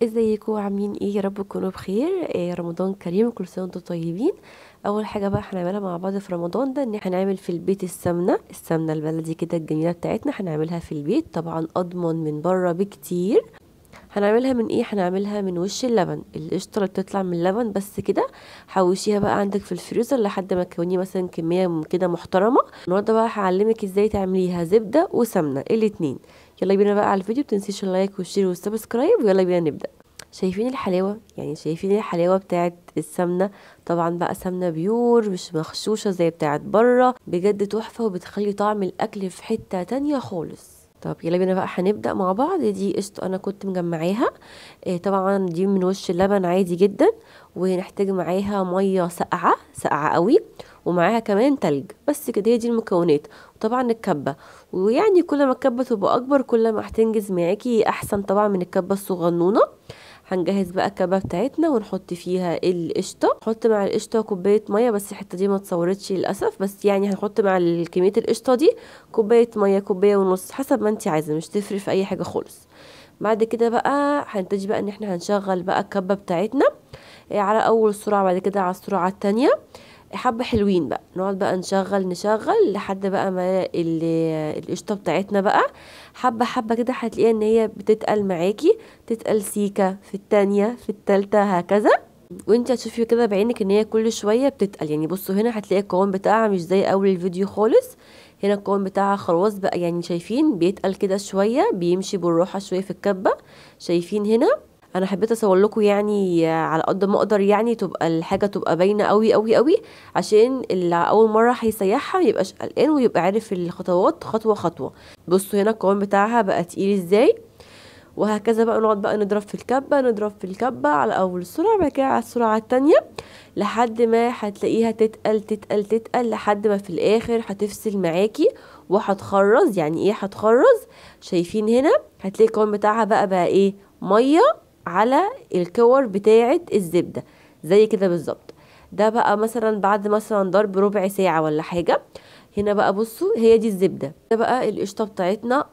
ازيكم عاملين ايه؟ يا رب تكونوا بخير. إيه رمضان كريم، كل سنة وانتم طيبين. اول حاجة بقى هنعملها مع بعض في رمضان ده ان احنا هنعمل في البيت السمنة البلدي كده الجميلة بتاعتنا، هنعملها في البيت طبعا اضمن من بره بكتير. هنعملها من ايه؟ هنعملها من وش اللبن، القشطه اللي بتطلع من اللبن بس كده. حوشيها بقى عندك في الفريزر لحد ما تكوني مثلا كمية كده محترمه. النهارده بقى هعلمك ازاي تعمليها زبدة وسمنه الاتنين. يلا بينا بقى على الفيديو، متنسيش ال like وال share وال subscribe، ويلا بينا نبدا. شايفين الحلاوة؟ يعني شايفين الحلاوة بتاعت السمنة؟ طبعا بقى سمنه pure مش مغشوشه زي بتاعت بره، بجد تحفة وبتخلي طعم الاكل في حتة تانية خالص. طب يلا بينا بقى هنبدأ مع بعض. دي قشطة انا كنت مجمعاها، طبعا دي من وش اللبن عادي جدا، ونحتاج معاها مية ساقعه ساقعه قوي، ومعاها كمان تلج. بس كده هي دي المكونات. وطبعا الكبه، ويعني كل ما الكبه تبقى اكبر كل ما هتنجز معاكي احسن طبعا من الكبه الصغنونه. هنجهز بقى الكبه بتاعتنا ونحط فيها القشطه. نحط مع القشطه كوباية مية، بس الحتة دي ما اتصورتش للاسف، بس يعني هنحط مع كمية القشطه دي كوباية مية، كوباية ونص حسب ما انت عايزه، مش تفرق في اي حاجة خالص. بعد كده بقى هنتجي بقى ان احنا هنشغل بقى الكبه بتاعتنا على اول سرعة، بعد كده على السرعة الثانية. حبه حلوين بقى، نقعد بقى نشغل لحد بقى ما القشطه بتاعتنا بقى حبه حبه كده هتلاقيها ان هي بتتقل معاكي، تتقل سيكه في التانية في التالتة هكذا، وانت هتشوفي كده بعينك ان هي كل شوية بتتقل. يعني بصوا هنا هتلاقي القوام بتاعها مش زي اول الفيديو خالص، هنا القوام بتاعها خلاص بقى، يعني شايفين بيتقل كده شوية، بيمشي بالراحة شوية في الكبه. شايفين هنا انا حبيت اصور لكم يعني على قد ما اقدر، يعني تبقى الحاجة تبقى باينة قوي قوي قوي، عشان اللي اول مرة هيسيحها ما يبقاش قلقان ويبقى عارف الخطوات خطوة خطوة. بصوا هنا القوام بتاعها بقى تقيل ازاي، وهكذا بقى نقعد بقى نضرب في الكبه، نضرب في الكبه على اول سرعة، بعد كده على السرعة الثانية، لحد ما هتلاقيها تتقل تتقل تتقل لحد ما في الاخر هتفصل معاكي وهتخرز. يعني ايه هتخرز؟ شايفين هنا هتلاقي القوام بتاعها بقى ايه، مية على الكور بتاعه الزبدة زي كده بالظبط. ده بقى مثلا بعد مثلا ضرب ربع ساعة ولا حاجة. هنا بقى بصوا هي دي الزبدة. ده بقى القشطه بتاعتنا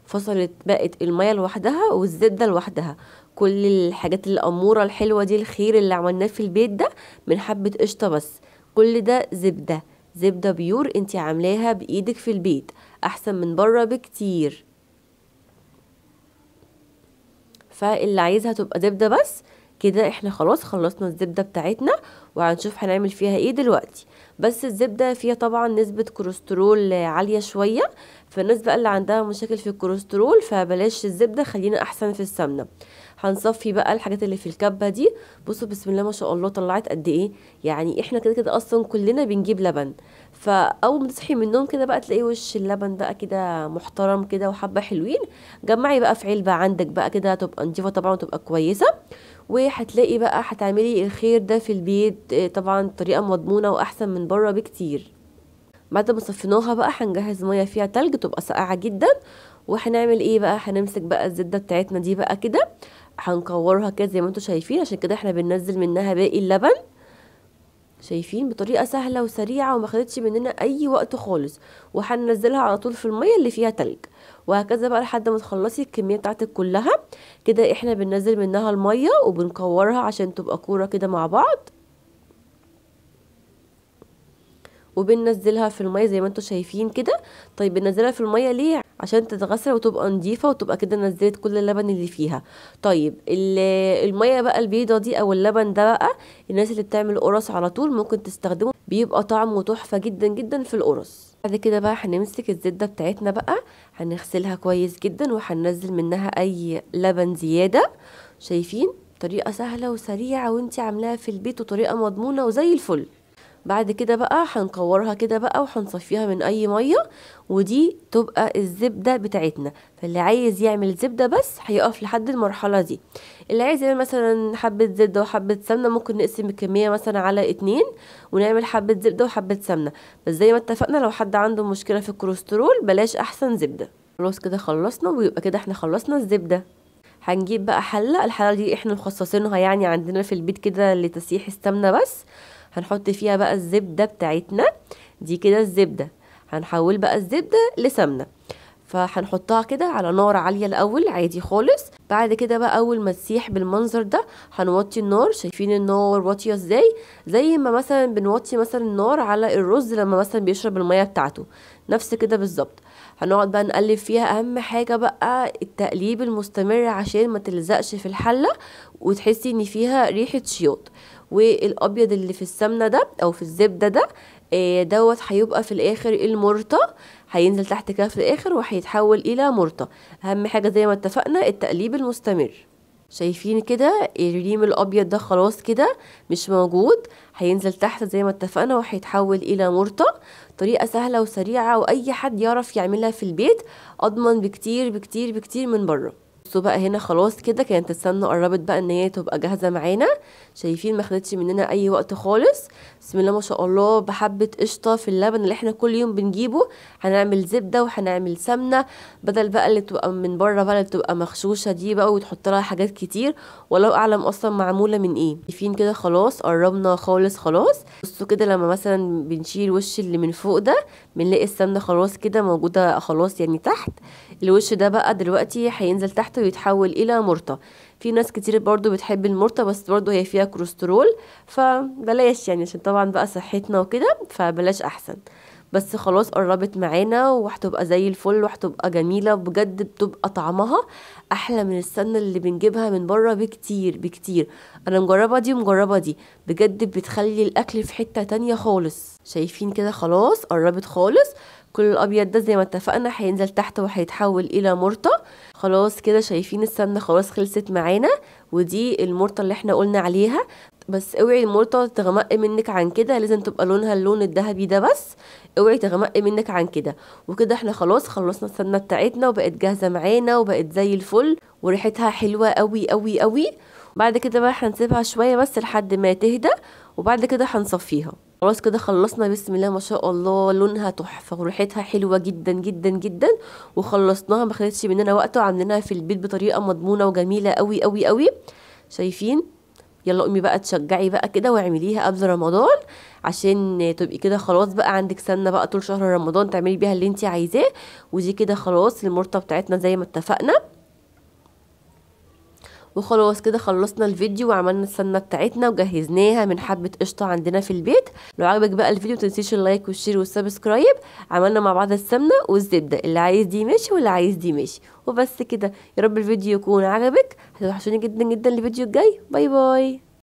فصلت بقت المية لوحدها والزبده لوحدها. كل الحاجات الاموره الحلوة دي، الخير اللي عملناه في البيت ده من حبه قشطه بس، كل ده زبدة، زبدة pure انتي عاملاها بايدك في البيت، احسن من بره بكتير. فاللي عايزها تبقى زبدة بس كده، احنا خلاص خلصنا الزبدة بتاعتنا، وهنشوف هنعمل فيها ايه دلوقتي. بس الزبدة فيها طبعا نسبه كوليسترول عالية شوية، فالناس بقى اللي عندها مشاكل في الكوليسترول فبلاش الزبدة، خلينا احسن في السمنة. هنصفي بقى الحاجات اللي في الكبه دي. بصوا بسم الله ما شاء الله طلعت قد ايه. يعني احنا كده كده اصلا كلنا بنجيب لبن، فاول ما تصحي من النوم كده بقى تلاقي وش اللبن بقى كده محترم كده وحبه حلوين. جمعي بقى في علبة عندك بقى كده، تبقى نضيفه طبعا وتبقى كويسة، وهتلاقي بقى هتعملي الخير ده في البيت طبعا طريقه مضمونه واحسن من بره بكتير. بعد ما صفيناها بقى هنجهز مية فيها تلج تبقى ساقعه جدا، وهنعمل ايه بقى؟ هنمسك بقى الزبدة بتاعتنا دي بقى كده، هنكورها كده زي ما انتم شايفين، عشان كده احنا بننزل منها باقي اللبن. شايفين بطريقة سهلة وسريعة وما خدتش مننا اي وقت خالص، وهننزلها على طول في المية اللي فيها تلج، وهكذا بقى لحد ما تخلصي الكمية بتاعتك كلها. كده احنا بننزل منها المية وبنكورها عشان تبقى كورة كده مع بعض، وبننزلها في المية زي ما انتم شايفين كده. طيب بننزلها في المية ليه؟ عشان تتغسل وتبقى نظيفة وتبقى كده نزلت كل اللبن اللي فيها. طيب المية بقى البيضة دي او اللبن ده بقى، الناس اللي بتعمل قرص على طول ممكن تستخدمه، بيبقى طعمه تحفة جدا جدا في القرص. بعد كده بقى هنمسك الزبدة بتاعتنا بقى، هنغسلها كويس جدا وهننزل منها اي لبن زيادة. شايفين طريقه سهلة وسريعة وانتي عاملاها في البيت، وطريقه مضمونه وزي الفل. بعد كده بقى هنكورها كده بقى وهنصفيها من اي مية، ودي تبقى الزبدة بتاعتنا. فاللي عايز يعمل زبدة بس هيقف لحد المرحلة دي. اللي عايز يعمل مثلا حبه زبدة وحبه سمنه ممكن نقسم الكمية مثلا على 2 ونعمل حبه زبدة وحبه سمنه، بس زي ما اتفقنا لو حد عنده مشكلة في الكوليسترول بلاش، احسن زبدة. خلاص كده خلصنا، ويبقى كده احنا خلصنا الزبدة. هنجيب بقى حله، الحلة دي احنا مخصصينها يعني عندنا في البيت كده لتسييح السمنة بس. هنحط فيها بقى الزبدة بتاعتنا دي كده، الزبدة هنحول بقى الزبدة لسمنه. فهنحطها كده على نار عالية الاول عادي خالص. بعد كده بقى اول ما تسيح بالمنظر ده هنوطي النار. شايفين النار واطية ازاي؟ زي ما مثلا بنوطي مثلا النار على الرز لما مثلا بيشرب المية بتاعته، نفس كده بالظبط. هنقعد بقى نقلب فيها. اهم حاجة بقى التقليب المستمر عشان ما تلزقش في الحلة وتحسي ان فيها ريحه شياط. والابيض اللي في السمنة ده او في الزبدة ده دوت هيبقى في الاخر المرطه، هينزل تحت كده في الاخر وهيتحول الى مرطه. اهم حاجة زي ما اتفقنا التقليب المستمر. شايفين كده الريم الابيض ده خلاص كده مش موجود، هينزل تحت زي ما اتفقنا وهيتحول الى مرطه. طريقه سهلة وسريعة واي حد يعرف يعملها في البيت، اضمن بكتير بكتير بكتير من بره. بصوا بقى هنا خلاص كده كانت السمنة قربت بقى ان هي تبقى جاهزة معانا. شايفين ما خدتش مننا اي وقت خالص، بسم الله ما شاء الله. بحبه قشطه في اللبن اللي احنا كل يوم بنجيبه هنعمل زبدة وهنعمل سمنه، بدل بقى اللي بتبقى من بره بقى اللي بتبقى مغشوشه دي بقى وتحط لها حاجات كتير ولو اعلم اصلا معمولة من ايه. شايفين كده خلاص قربنا خالص خلاص. بصوا كده لما مثلا بنشيل وش اللي من فوق ده بنلاقي السمنة خلاص كده موجودة خلاص يعني تحت الوش ده بقى دلوقتي هينزل تحت ويتحول الى مرطه. في ناس كتير برضو بتحب المرطه، بس برضو هي فيها كوليسترول فبلاش يعني، عشان طبعا بقى صحتنا وكده فبلاش احسن. بس خلاص قربت معانا وهتبقى زي الفل وهتبقى جميلة بجد، بتبقى طعمها احلى من السمنة اللي بنجيبها من بره بكتير بكتير. انا مجربه دي ومجربه دي، بجد بتخلي الاكل في حتة تانية خالص. شايفين كده خلاص قربت خالص. كل الابيض ده زي ما اتفقنا هينزل تحت وهيتحول الى مرطه. خلاص كده شايفين السمنة خلاص خلصت معانا، ودي المرطه اللي احنا قلنا عليها. بس اوعي المرطه تغمق منك عن كده، لازم تبقى لونها اللون الذهبي ده بس، اوعي تغمق منك عن كده. وكده احنا خلاص خلصنا السمنة بتاعتنا وبقت جاهزة معانا وبقت زي الفل وريحتها حلوة قوي قوي قوي. بعد كده بقى هنسيبها شوية بس لحد ما تهدى، وبعد كده هنصفيها. خلاص كده خلصنا، بسم الله ما شاء الله لونها تحفة وريحتها حلوة جدا جدا جدا. وخلصناها ما خدتش مننا وقت، وعاملينها في البيت بطريقة مضمونه وجميلة قوي قوي قوي. شايفين؟ يلا قومي بقى تشجعي بقى كده واعمليها قبل رمضان عشان تبقي كده خلاص بقى عندك سمنه بقى طول شهر رمضان تعملي بيها اللي انت عايزاه. ودي كده خلاص المرطه بتاعتنا زي ما اتفقنا. وخلاص كده خلصنا الفيديو وعملنا السمنة بتاعتنا وجهزناها من حبه قشطه عندنا في البيت. لو عجبك بقى الفيديو متنسيش ال like وال share وال subscribe. عملنا مع بعض السمنة والزبده، اللي عايز دي ماشي واللي عايز دي ماشي. وبس كده، يا رب الفيديو يكون عجبك. هتوحشوني جدا جدا الفيديو الجاي. bye bye.